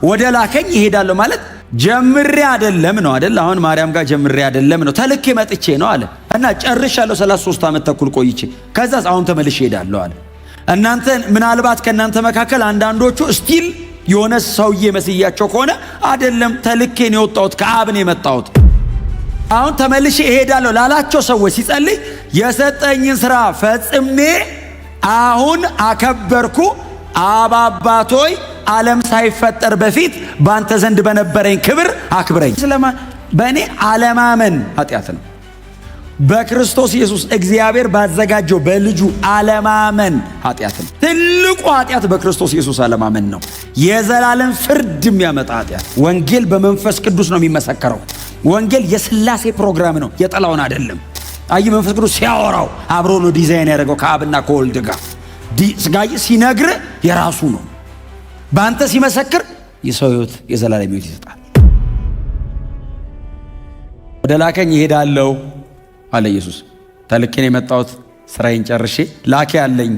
ወደ ላከኝ እሄዳለሁ ማለት ጀምሬ አይደለም ነው አይደል? አሁን ማርያም ጋር ጀምሬ አይደለም ነው፣ ተልኬ መጥቼ ነው አለ እና ጨርሻለሁ። 33 ዓመት ተኩል ቆይቼ ከዛስ አሁን ተመልሼ እሄዳለሁ አለ። እናንተ ምናልባት ከእናንተ መካከል አንዳንዶቹ still የሆነ ሰውዬ መስያቸው ከሆነ አይደለም፣ ተልኬ ነው የወጣሁት፣ ከአብ ነው የመጣሁት። አሁን ተመልሼ እሄዳለሁ ላላቸው ሰዎች ሲጸልይ የሰጠኝን ስራ ፈጽሜ አሁን አከበርኩ። አብ አባት ሆይ ዓለም ሳይፈጠር በፊት በአንተ ዘንድ በነበረኝ ክብር አክብረኝ። በእኔ አለማመን ኃጢአት ነው። በክርስቶስ ኢየሱስ እግዚአብሔር ባዘጋጀው በልጁ አለማመን ኃጢአት ነው። ትልቁ ኃጢአት በክርስቶስ ኢየሱስ አለማመን ነው። የዘላለም ፍርድ የሚያመጣ ኃጢአት። ወንጌል በመንፈስ ቅዱስ ነው የሚመሰከረው። ወንጌል የሥላሴ ፕሮግራም ነው፣ የጥላውን አይደለም። አይ መንፈስ ቅዱስ ሲያወራው አብሮ ነው ዲዛይን ያደረገው ከአብና ከወልድ ጋር። ስጋይ ሲነግር የራሱ ነው። በአንተ ሲመሰክር የሰው ሕይወት የዘላለም ሕይወት ይሰጣል። ወደ ላከኝ እሄዳለሁ አለ ኢየሱስ። ተልኬ ነው የመጣሁት፣ ስራዬን ጨርሼ ላኬ አለኝ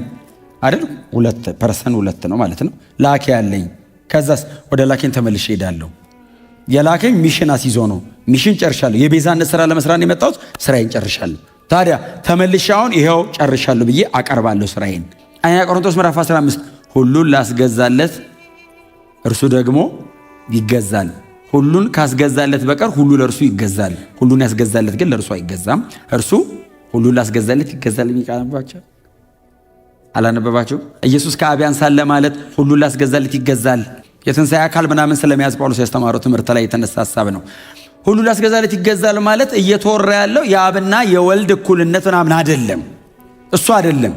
አይደል? ሁለት person ሁለት ነው ማለት ነው። ላኬ አለኝ። ከዛስ ወደ ላኬን ተመልሼ እሄዳለሁ። የላከኝ mission አስይዞ ነው። Mission ጨርሻለሁ። የቤዛነት ስራ ለመስራት ነው የመጣሁት። ስራዬን ጨርሻለሁ። ታዲያ ተመልሼ አሁን ይኸው ጨርሻለሁ ብዬ አቀርባለሁ ስራዬን። አንደኛ ቆሮንቶስ ምዕራፍ 15 ሁሉን ላስገዛለት እርሱ ደግሞ ይገዛል። ሁሉን ካስገዛለት በቀር ሁሉ ለእርሱ ይገዛል። ሁሉን ያስገዛለት ግን ለእርሱ አይገዛም። እርሱ ሁሉን ላስገዛለት ይገዛል። የሚቃነባቸው አላነበባቸው? ኢየሱስ ከአብ ያንሳል ለማለት ሁሉን ላስገዛለት ይገዛል። የትንሣኤ አካል ምናምን ስለመያዝ ጳውሎስ ያስተማረው ትምህርት ላይ የተነሳ ሀሳብ ነው። ሁሉን ላስገዛለት ይገዛል ማለት እየተወራ ያለው የአብና የወልድ እኩልነት ምናምን አይደለም። እሱ አይደለም።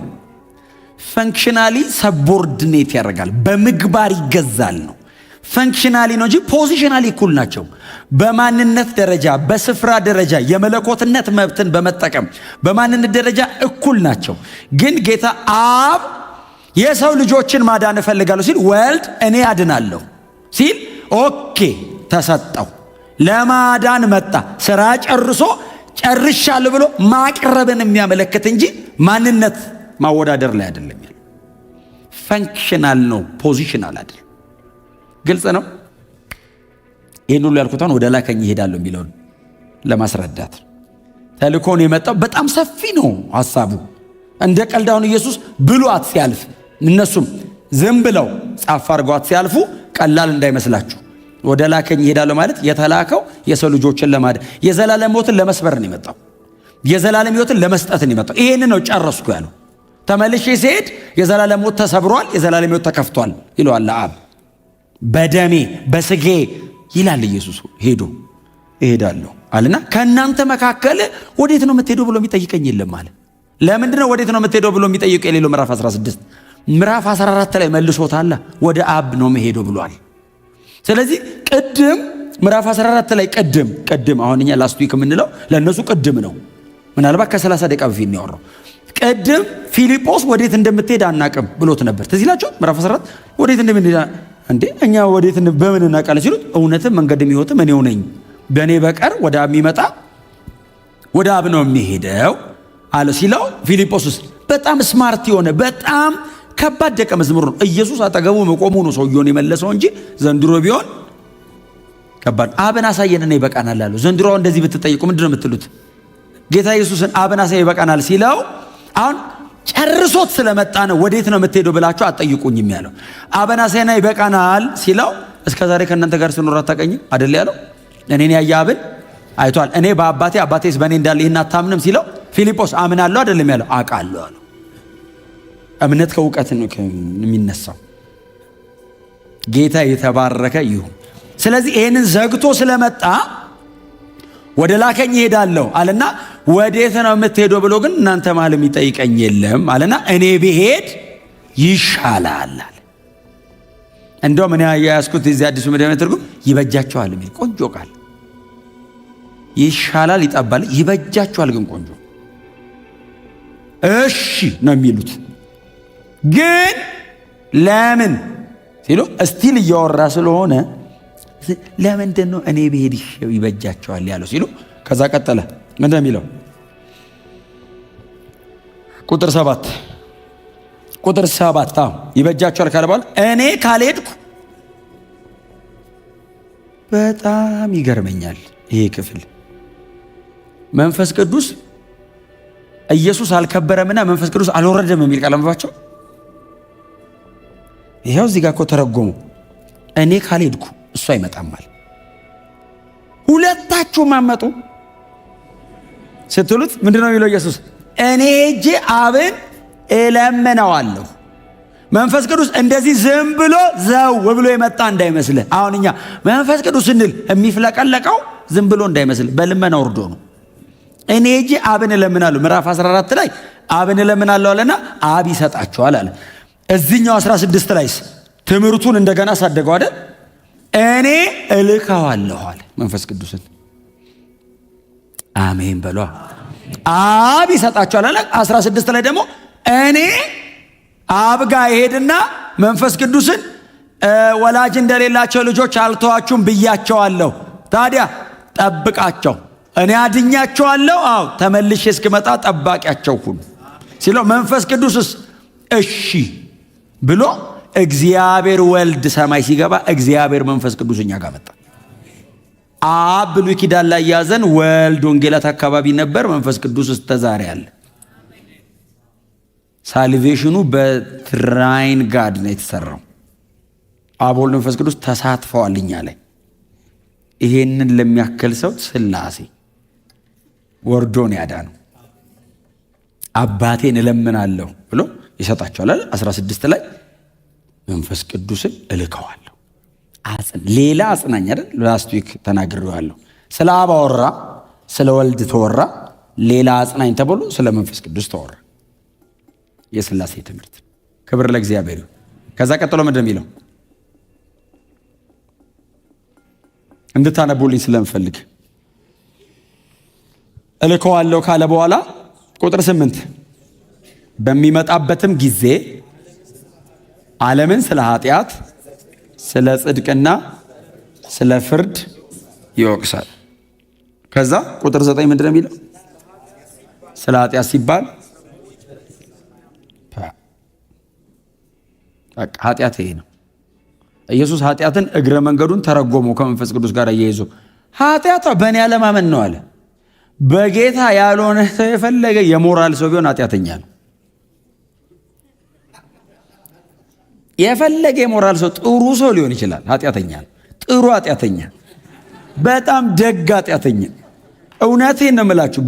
Functionally subordinate ያደርጋል። በምግባር ይገዛል ነው። Functionally ነው እንጂ positionally እኩል ናቸው። በማንነት ደረጃ፣ በስፍራ ደረጃ የመለኮትነት መብትን በመጠቀም በማንነት ደረጃ እኩል ናቸው። ግን ጌታ አብ የሰው ልጆችን ማዳን እፈልጋለሁ ሲል ወልድ እኔ አድናለሁ ሲል okay ተሰጠው። ለማዳን መጣ። ስራ ጨርሶ ጨርሻለሁ ብሎ ማቅረብን የሚያመለክት እንጂ ማንነት ማወዳደር ላይ አይደለም ያለው። Functional ነው፣ positional አይደለም። ግልጽ ነው። ይህን ሁሉ ያልኩት አሁን ወደ ላከኝ እሄዳለሁ የሚለውን ለማስረዳት ተልኮን የመጣው በጣም ሰፊ ነው ሐሳቡ። እንደ ቀልድ አሁን ኢየሱስ ብሏት ሲያልፍ እነሱም ዝም ብለው ጻፍ አድርገዋት ሲያልፉ ቀላል እንዳይመስላችሁ። ወደ ላከኝ እሄዳለሁ ማለት የተላከው የሰው ልጆችን ለማዳን የዘላለም ሞትን ለመስበር ነው የመጣው። የዘላለም ሕይወትን ለመስጠት ነው የመጣው። ይሄን ነው ጨረስኩ ያለው። ተመልሼ ሲሄድ የዘላለም ሞት ተሰብሯል፣ የዘላለም ሕይወት ተከፍቷል ይለዋል አብ። በደሜ በስጌ ይላል ኢየሱስ። ሄዶ እሄዳለሁ አለና ከእናንተ መካከል ወዴት ነው የምትሄደው ብሎ የሚጠይቀኝ የለም አለ። ለምንድን ነው ወዴት ነው የምትሄደው ብሎ የሚጠይቀው የሌለው? ምዕራፍ 16 ምዕራፍ 14 ላይ መልሶታል። ወደ አብ ነው የምሄደው ብሏል። ስለዚህ ቅድም ምዕራፍ 14 ላይ ቅድም ቅድም አሁን እኛ last week የምንለው ለእነሱ ቅድም ነው። ምናልባት ከ30 ደቂቃ በፊት ነው ያወራው። ቅድም ፊልጶስ ወዴት እንደምትሄድ አናቅም ብሎት ነበር። ትዝ ይላችኋል። ምዕራፍ 14 ወዴት እንደምትሄድ እንዴ እኛ ወዴት በምን እናውቃለን ሲሉት እውነትም መንገድም ሕይወትም እኔው ነኝ፣ በእኔ በቀር ወደ አብ የሚመጣ ወደ አብ ነው የሚሄደው አለ ሲለው ፊልጶስስ በጣም smart የሆነ በጣም ከባድ ደቀ መዝሙር ነው። ኢየሱስ አጠገቡ መቆሙ ነው ሰውየውን የመለሰው እንጂ ዘንድሮ ቢሆን ከባድ። አብን አሳየንና ይበቃናል አለው። ዘንድሮ እንደዚህ ብትጠይቁ ምንድን ነው የምትሉት? ጌታ ኢየሱስን አብን አሳየን ይበቃናል ሲለው አሁን ጨርሶት ስለመጣ ነው ወዴት ነው የምትሄደው ብላችሁ አትጠይቁኝም ያለው። አብን አሳየንና ይበቃናል ሲለው እስከ ዛሬ ከእናንተ ጋር ስኖር አታውቀኝም አይደል ያለው። እኔን ያየ አብን አይቷል። እኔ በአባቴ አባቴስ በእኔ እንዳለ ይህን አታምንም ሲለው ፊልጶስ አምናለሁ አይደለም ያለው፣ አውቃለሁ አለው። እምነት ከእውቀት ነው የሚነሳው። ጌታ የተባረከ ይሁን። ስለዚህ ይህንን ዘግቶ ስለመጣ ወደ ላከኝ እሄዳለሁ አለና ወዴት ነው የምትሄደው ብሎ ግን እናንተ መሃል የሚጠይቀኝ የለም አለና እኔ ብሄድ ይሻላል አለ። እንደውም እኔ የያዝኩት የዚህ አዲሱ መደበኛ ትርጉም ይበጃቸዋል የሚል ቆንጆ ቃል ይሻላል፣ ይጠባል፣ ይበጃቸዋል ግን ቆንጆ እሺ ነው የሚሉት። ግን ለምን ሲሉ still እያወራ ስለሆነ ለምንድን ነው እኔ ብሄድ ይበጃቸዋል ያለው ሲሉ ከዛ ቀጠለ። ምንድን ነው የሚለው? ቁጥር 7 ቁጥር 7 አዎ ይበጃቸዋል ካለ በኋላ እኔ ካልሄድኩ በጣም ይገርመኛል ይሄ ክፍል። መንፈስ ቅዱስ ኢየሱስ አልከበረምና መንፈስ ቅዱስ አልወረደም የሚል ቃል አንብባቸው። ይኸው እዚህ ጋር እኮ ተረጎሙ። እኔ ካልሄድኩ እሱ አይመጣም አለ። ሁለታችሁም አመጡ ስትሉት ምንድን ነው የሚለው ኢየሱስ? እኔ ሄጄ አብን እለምነዋለሁ። መንፈስ ቅዱስ እንደዚህ ዝም ብሎ ዘው ብሎ የመጣ እንዳይመስልህ። አሁን እኛ መንፈስ ቅዱስ ስንል የሚፍለቀለቀው ዝም ብሎ እንዳይመስልህ፣ በልመና ወርዶ ነው። እኔ ሄጄ አብን እለምናለሁ። ምዕራፍ 14 ላይ አብን እለምናለሁ አለና አብ ይሰጣቸዋል አለ። እዚህኛው 16 ላይስ ትምህርቱን እንደገና አሳደገው አይደል? እኔ እልከዋለሁ አለ መንፈስ ቅዱስን። አሜን በሏ። አብ ይሰጣቸዋል አለ። 16 ላይ ደግሞ እኔ አብ ጋር እሄድና መንፈስ ቅዱስን ወላጅ እንደሌላቸው ልጆች አልተዋችሁም ብያቸዋለሁ። ታዲያ ጠብቃቸው፣ እኔ አድኛቸዋለሁ። አዎ ተመልሼ እስክመጣ ጠባቂያቸው ሁኑ ሲለው መንፈስ ቅዱስስ እሺ ብሎ እግዚአብሔር ወልድ ሰማይ ሲገባ እግዚአብሔር መንፈስ ቅዱስ እኛ ጋር መጣ። አብ ብሉይ ኪዳን ላይ ያዘን፣ ወልድ ወንጌላት አካባቢ ነበር፣ መንፈስ ቅዱስ እስከ ዛሬ አለ። Salvation ኑ በ triune God ነው የተሰራው። አብ ወልድ መንፈስ ቅዱስ ተሳትፈዋል እኛ ላይ። ይሄንን ለሚያክል ሰው ስላሴ ወርዶ ነው ያዳነው። አባቴን እለምናለሁ ብሎ ይሰጣቸዋል አይደል? 16 ላይ መንፈስ ቅዱስን እልከዋለሁ። ሌላ አጽናኝ አይደል? Last week ተናግሬዋለሁ። ስለ አብ አወራ፣ ስለ ወልድ ተወራ፣ ሌላ አጽናኝ ተብሎ ስለ መንፈስ ቅዱስ ተወራ። የስላሴ ትምህርት። ክብር ለእግዚአብሔር ይሁን። ከዛ ቀጥሎ ምንድን ነው የሚለው? እንድታነቡልኝ ስለምፈልግ እልከዋለሁ ካለ በኋላ ቁጥር 8 በሚመጣበትም ጊዜ ዓለምን ስለ ኃጢአት፣ ስለ ጽድቅና ስለ ፍርድ ይወቅሳል። ከዛ ቁጥር 9 ምንድን ነው የሚለው? ስለ ኃጢአት ሲባል ኃጢአት ይሄ ነው። ኢየሱስ ኃጢአትን እግረ መንገዱን ተረጎመው ከመንፈስ ቅዱስ ጋር እየይዞ ኃጢአቷ በእኔ አለማመን ነው አለ። በጌታ ያልሆነ ሰው የፈለገ የሞራል ሰው ቢሆን ኃጢአተኛ ነው። የፈለገ የሞራል ሰው ጥሩ ሰው ሊሆን ይችላል፣ ኃጢአተኛ ነው። ጥሩ ኃጢአተኛ፣ በጣም ደግ ኃጢአተኛ። እውነቴን ነው የምላችሁ።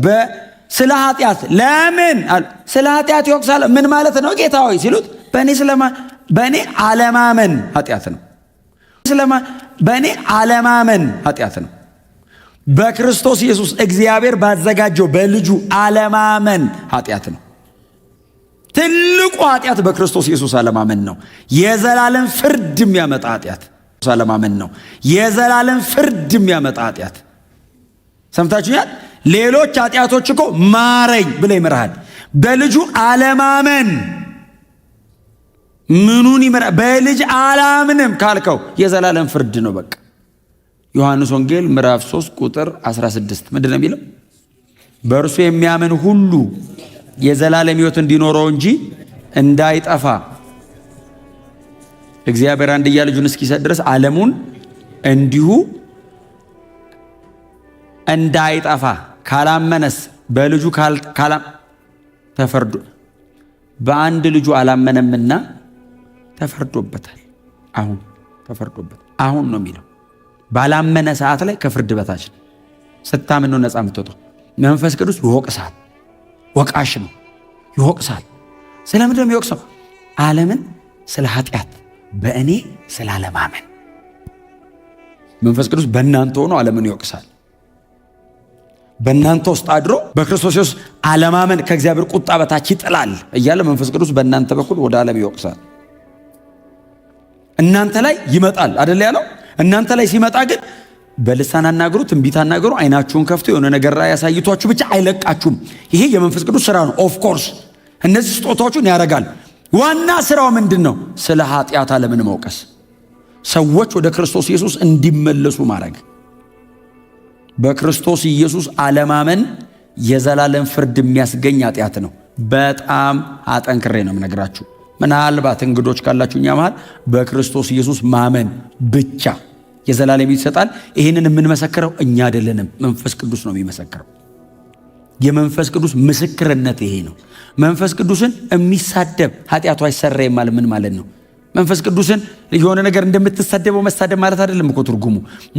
ስለ ኃጢአት ለምን ስለ ኃጢአት ይወቅሳል? ምን ማለት ነው ጌታ ሆይ ሲሉት በእኔ አለማመን ኃጢአት ነው። በእኔ አለማመን ኃጢአት ነው። በክርስቶስ ኢየሱስ እግዚአብሔር ባዘጋጀው በልጁ አለማመን ኃጢአት ነው። ትልቁ ኃጢአት በክርስቶስ ኢየሱስ አለማመን ነው። የዘላለም ፍርድ የሚያመጣ ኃጢአት አለማመን ነው። የዘላለም ፍርድ የሚያመጣ ኃጢአት። ሰምታችሁኛል? ሌሎች ኃጢአቶች እኮ ማረኝ ብለ ይምርሃል። በልጁ አለማመን ምኑን ይምራል? በልጅ አላምንም ካልከው የዘላለም ፍርድ ነው። በቃ ዮሐንስ ወንጌል ምዕራፍ 3 ቁጥር 16 ምንድን ነው የሚለው? በእርሱ የሚያምን ሁሉ የዘላለም ሕይወት እንዲኖረው እንጂ እንዳይጠፋ እግዚአብሔር አንድያ ልጁን እስኪሰጥ ድረስ ዓለሙን እንዲሁ እንዳይጠፋ ካላመነስ በልጁ ተፈርዶ በአንድ ልጁ አላመነምና ተፈርዶበታል። አሁን ተፈርዶበታል። አሁን ነው የሚለው። ባላመነ ሰዓት ላይ ከፍርድ በታች ነው። ስታምን ነው ነፃ የምትወጣው። መንፈስ ቅዱስ ይወቅሳል። ወቃሽ ነው፣ ይወቅሳል። ስለምንድን ነው የሚወቅሰው? ዓለምን ስለ ኃጢአት፣ በእኔ ስላለማመን። መንፈስ ቅዱስ በእናንተ ሆኖ ዓለምን ይወቅሳል። በእናንተ ውስጥ አድሮ በክርስቶስ ኢየሱስ አለማመን ከእግዚአብሔር ቁጣ በታች ይጥላል እያለ መንፈስ ቅዱስ በእናንተ በኩል ወደ ዓለም ይወቅሳል። እናንተ ላይ ይመጣል አደለ ያለው። እናንተ ላይ ሲመጣ ግን በልሳን አናግሩ፣ ትንቢት አናግሩ፣ አይናችሁን ከፍቶ የሆነ ነገር ላይ ያሳይቷችሁ ብቻ አይለቃችሁም። ይሄ የመንፈስ ቅዱስ ስራ ነው። Of course እነዚህ ስጦታዎቹን ያደርጋል። ዋና ስራው ምንድን ነው? ስለ ኃጢአት ዓለምን መውቀስ፣ ሰዎች ወደ ክርስቶስ ኢየሱስ እንዲመለሱ ማድረግ። በክርስቶስ ኢየሱስ አለማመን የዘላለም ፍርድ የሚያስገኝ ኃጢአት ነው። በጣም አጠንክሬ ነው የምነግራችሁ። ምናልባት እንግዶች ካላችሁ እኛ መሃል በክርስቶስ ኢየሱስ ማመን ብቻ የዘላለም ሕይወት ይሰጣል። ይህንን የምንመሰክረው እኛ አይደለንም፣ መንፈስ ቅዱስ ነው የሚመሰክረው። የመንፈስ ቅዱስ ምስክርነት ይሄ ነው። መንፈስ ቅዱስን የሚሳደብ ኃጢአቱ አይሰረይም ማለት ምን ማለት ነው? መንፈስ ቅዱስን የሆነ ነገር እንደምትሳደበው መሳደብ ማለት አይደለም እኮ ትርጉሙ።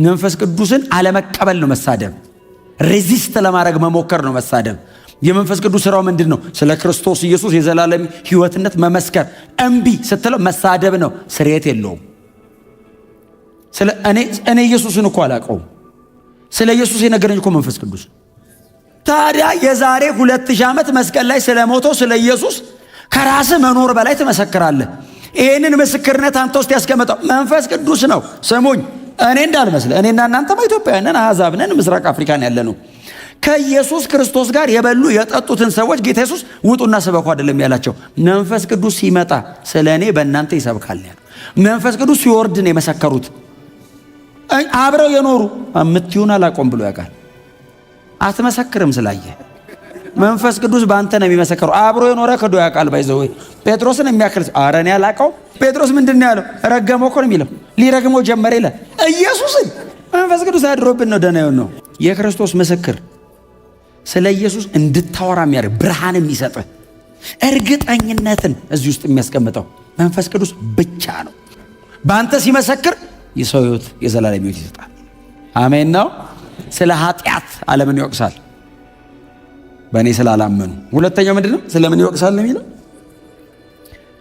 መንፈስ ቅዱስን አለመቀበል ነው መሳደብ። Resist ለማድረግ መሞከር ነው መሳደብ። የመንፈስ ቅዱስ ስራው ምንድን ነው? ስለ ክርስቶስ ኢየሱስ የዘላለም ሕይወትነት መመስከር። እምቢ ስትለው መሳደብ ነው፣ ስርየት የለውም። እኔ ኢየሱስን እኮ አላውቀውም። ስለ ኢየሱስ የነገረኝ እኮ መንፈስ ቅዱስ። ታዲያ የዛሬ 2000 ዓመት መስቀል ላይ ስለሞተው ስለ ኢየሱስ ከራስ መኖር በላይ ትመሰክራለህ። ይህንን ምስክርነት አንተ ውስጥ ያስቀመጠው መንፈስ ቅዱስ ነው። ስሙኝ፣ እኔ እንዳልመስልህ፣ እኔና እናንተማ ኢትዮጵያውያን ነን፣ አሕዛብ ነን፣ ምስራቅ አፍሪካን ያለ ነው። ከኢየሱስ ክርስቶስ ጋር የበሉ የጠጡትን ሰዎች ጌታ ኢየሱስ ውጡና ስበኩ አይደለም ያላቸው። መንፈስ ቅዱስ ሲመጣ ስለ እኔ በእናንተ ይሰብካል ያለው። መንፈስ ቅዱስ ሲወርድ ነው የመሰከሩት። አብረው የኖሩ የምትዩን አላቆም ብሎ ያውቃል። አትመሰክርም ስላየ መንፈስ ቅዱስ በአንተ ነው የሚመሰክረው። አብሮ የኖረ ክዶ ያውቃል። By the way ጴጥሮስን የሚያክል ኧረ እኔ አላውቀውም። ጴጥሮስ ምንድን ነው ያለው? ረገመው እኮ ነው የሚለው። ሊረግመው ጀመረ ይላል ኢየሱስን። መንፈስ ቅዱስ አድሮብን ነው ደህና ነው። የክርስቶስ ምስክር ስለ ኢየሱስ እንድታወራ የሚያደርግ ብርሃን የሚሰጥህ እርግጠኝነትን እዚህ ውስጥ የሚያስቀምጠው መንፈስ ቅዱስ ብቻ ነው። በአንተ ሲመሰክር የሰው ሕይወት የዘላለም ሕይወት ይሰጣል። አሜን ነው። ስለ ኃጢአት ዓለምን ይወቅሳል በእኔ ስላላመኑ። ሁለተኛው ምንድን ነው? ስለምን ይወቅሳል የሚለው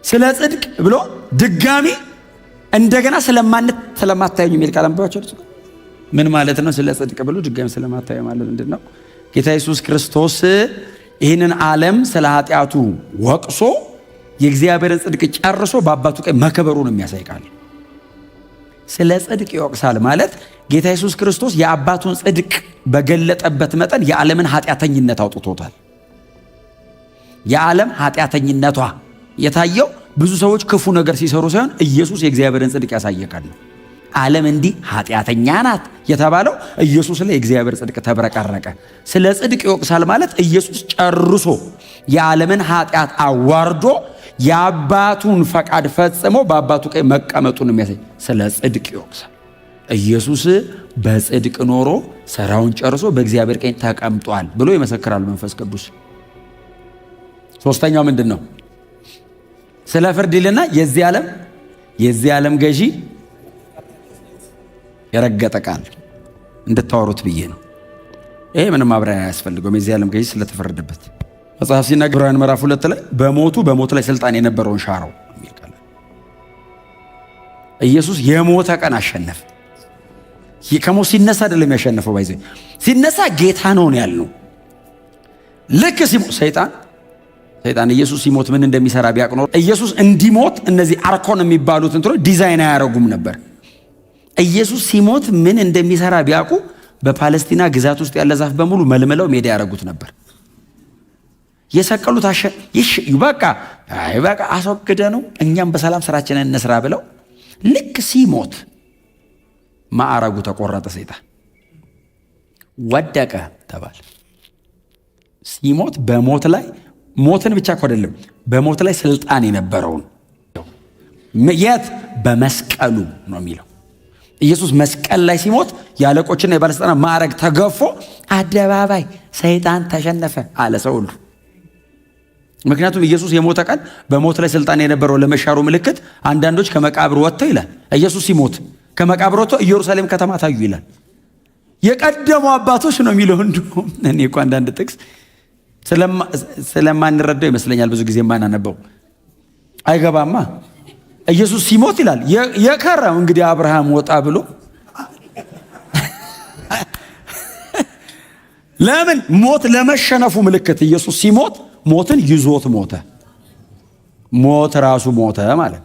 ስለ ጽድቅ ብሎ ድጋሚ እንደገና ስለማታዩኝ የሚል ቃል አንብባቸው። ምን ማለት ነው? ስለ ጽድቅ ብሎ ድጋሚ ስለማታዩ ማለት ምንድን ነው? ጌታ ኢየሱስ ክርስቶስ ይህንን ዓለም ስለ ኃጢአቱ ወቅሶ የእግዚአብሔርን ጽድቅ ጨርሶ በአባቱ ቀኝ መከበሩን የሚያሳይ ቃል። ስለ ጽድቅ ይወቅሳል ማለት ጌታ ኢየሱስ ክርስቶስ የአባቱን ጽድቅ በገለጠበት መጠን የዓለምን ኃጢአተኝነት አውጥቶታል። የዓለም ኃጢአተኝነቷ የታየው ብዙ ሰዎች ክፉ ነገር ሲሰሩ ሳይሆን ኢየሱስ የእግዚአብሔርን ጽድቅ ያሳየ ቀን ነው። ዓለም እንዲህ ኃጢአተኛ ናት የተባለው ኢየሱስ ላይ የእግዚአብሔር ጽድቅ ተብረቀረቀ። ስለ ጽድቅ ይወቅሳል ማለት ኢየሱስ ጨርሶ የዓለምን ኃጢአት አዋርዶ የአባቱን ፈቃድ ፈጽሞ በአባቱ ቀኝ መቀመጡን የሚያሳይ ስለ ጽድቅ ይወቅሳል። ኢየሱስ በጽድቅ ኖሮ ስራውን ጨርሶ በእግዚአብሔር ቀኝ ተቀምጧል ብሎ ይመሰክራል መንፈስ ቅዱስ። ሶስተኛው ምንድን ነው? ስለ ፍርድ ይልና የዚህ ዓለም ገዢ የረገጠ ቃል እንድታወሩት ብዬ ነው። ይሄ ምንም ማብራሪያ አያስፈልገውም። የዚህ ዓለም ገዢ ስለተፈረደበት መጽሐፍ ሲናገር ዕብራውያን ምዕራፍ 2 ላይ በሞቱ በሞት ላይ ስልጣን የነበረውን ሻረው የሚል ቃል። ኢየሱስ የሞተ ቀን አሸነፈ። ከሞት ሲነሳ አይደለም ያሸነፈው፣ by the way ሲነሳ ጌታ ነው ያልነው። ልክ ሲሞት ሰይጣን ኢየሱስ ሲሞት ምን እንደሚሰራ ቢያውቅ ኖሮ ኢየሱስ እንዲሞት እነዚህ አርኮን የሚባሉት እንትኖች ዲዛይን አያደርጉም ነበር። ኢየሱስ ሲሞት ምን እንደሚሰራ ቢያውቁ በፓለስቲና ግዛት ውስጥ ያለ ዛፍ በሙሉ መልምለው ሜዳ ያደረጉት ነበር። የሰቀሉት በቃ አይ በቃ አስወግደ ነው እኛም በሰላም ስራችንን እንስራ ብለው ልክ ሲሞት ማዕረጉ ተቆረጠ። ሰይጣን ወደቀ ተባለ። ሲሞት በሞት ላይ ሞትን ብቻ እኮ አይደለም፣ በሞት ላይ ስልጣን የነበረውን የት በመስቀሉ ነው የሚለው። ኢየሱስ መስቀል ላይ ሲሞት የአለቆችና የባለስልጣናት ማዕረግ ተገፎ አደባባይ ሰይጣን ተሸነፈ አለ ሰው ሁሉ። ምክንያቱም ኢየሱስ የሞተ ቀን በሞት ላይ ስልጣን የነበረው ለመሻሩ ምልክት አንዳንዶች ከመቃብር ወጥተው ይላል። ኢየሱስ ሲሞት ከመቃብር ወጥተው ኢየሩሳሌም ከተማ ታዩ ይላል። የቀደሙ አባቶች ነው የሚለው። እንዲሁም እኔ እኮ አንዳንድ ጥቅስ ስለማንረዳው ይመስለኛል ብዙ ጊዜ የማናነበው። አይገባማ። ኢየሱስ ሲሞት ይላል የከረም እንግዲህ አብርሃም ወጣ ብሎ ለምን ሞት ለመሸነፉ ምልክት ኢየሱስ ሲሞት ሞትን ይዞት ሞተ። ሞት ራሱ ሞተ ማለት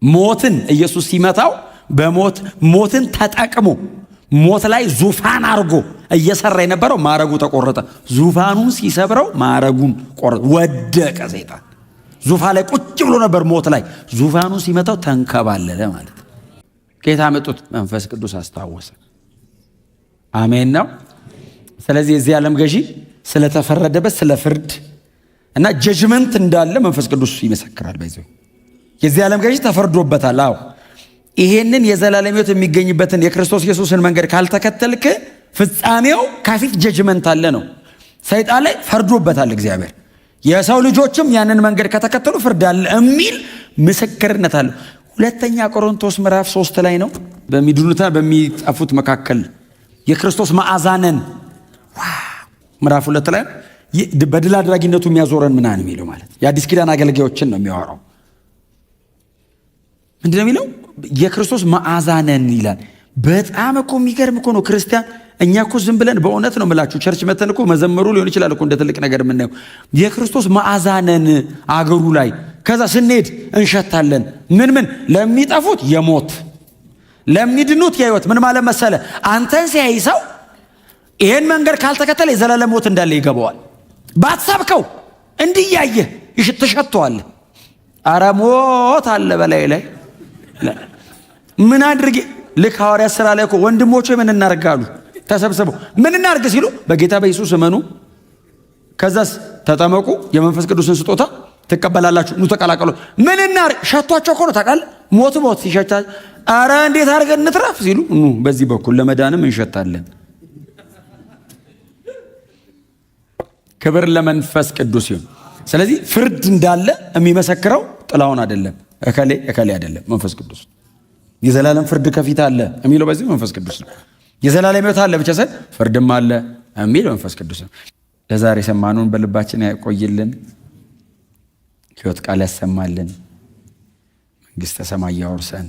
ሞትን ኢየሱስ ሲመታው በሞት ሞትን ተጠቅሞ ሞት ላይ ዙፋን አርጎ እየሰራ የነበረው ማረጉ ተቆረጠ። ዙፋኑን ሲሰብረው ማረጉን ቆረጠ፣ ወደቀ። ሰይጣን ዙፋን ላይ ቁጭ ብሎ ነበር ሞት ላይ። ዙፋኑን ሲመታው ተንከባለለ ማለት ነው። ከየት አመጡት? መንፈስ ቅዱስ አስታወሰ። አሜን ነው። ስለዚህ የዚህ ዓለም ገዢ ስለተፈረደበት ስለ ፍርድ እና judgment እንዳለ መንፈስ ቅዱስ ይመሰክራል። By the way የዚህ ዓለም ገዢ ተፈርዶበታል። አዎ። ይሄንን የዘላለም ሕይወት የሚገኝበትን የክርስቶስ ኢየሱስን መንገድ ካልተከተልክ ፍጻሜው ከፊት judgment አለ ነው። ሰይጣን ላይ ፈርዶበታል እግዚአብሔር። የሰው ልጆችም ያንን መንገድ ከተከተሉ ፍርድ አለ የሚል ምስክርነት አለው። ሁለተኛ ቆሮንቶስ ምዕራፍ 3 ላይ ነው፣ በሚድኑትና በሚጠፉት መካከል የክርስቶስ መዓዛ ነን። ምዕራፍ 2 ላይ በድል አድራጊነቱ የሚያዞረን ምናምን የሚለው ማለት የአዲስ ኪዳን አገልጋዮችን ነው የሚያወራው። ምንድነው የሚለው? የክርስቶስ መዓዛ ነን ይላል። በጣም እኮ የሚገርም እኮ ነው ክርስቲያን። እኛ እኮ ዝም ብለን፣ በእውነት ነው የምላችሁ፣ church መተን እኮ መዘመሩ ሊሆን ይችላል እኮ እንደ ትልቅ ነገር የምናየው። የክርስቶስ መዓዛ ነን አገሩ ላይ። ከዛ ስንሄድ እንሸታለን። ምን ምን? ለሚጠፉት የሞት፣ ለሚድኑት የህይወት። ምን ማለት መሰለ? አንተን ሲያይ ሰው ይሄን መንገድ ካልተከተለ የዘላለም ሞት እንዳለ ይገባዋል። ባትሰብከው እንዲያየህ ትሸተዋለህ። ኧረ ሞት አለ በላይ ላይ፣ ምን አድርጌ? ልክ ሐዋርያት ሥራ ላይ እኮ ወንድሞች ምን እናርግ አሉ፣ ተሰብስበው ምን እናርግ ሲሉ በጌታ በኢየሱስ እመኑ፣ ከዛስ ተጠመቁ፣ የመንፈስ ቅዱስን ስጦታ ትቀበላላችሁ፣ ኑ ተቀላቀሉ። ምን እናርግ? ሸቷቸው እኮ ነው ታውቃለህ። ሞት ሞት ሲሸታ ኧረ እንዴት አድርገን እንትረፍ ሲሉ ኑ በዚህ በኩል ለመዳንም እንሸታለን። ክብር ለመንፈስ ቅዱስ ይሁን። ስለዚህ ፍርድ እንዳለ የሚመሰክረው ጥላውን አይደለም፣ እከሌ እከሌ አይደለም፣ መንፈስ ቅዱስ። የዘላለም ፍርድ ከፊት አለ የሚለው በዚህ መንፈስ ቅዱስ ነው። የዘላለም ሕይወት አለ ብቻ ሳይሆን ፍርድም አለ የሚል መንፈስ ቅዱስ ነው። ለዛሬ የሰማነውን በልባችን ያቆይልን፣ ሕይወት ቃል ያሰማልን፣ መንግሥተ ሰማይ ያወርሰን።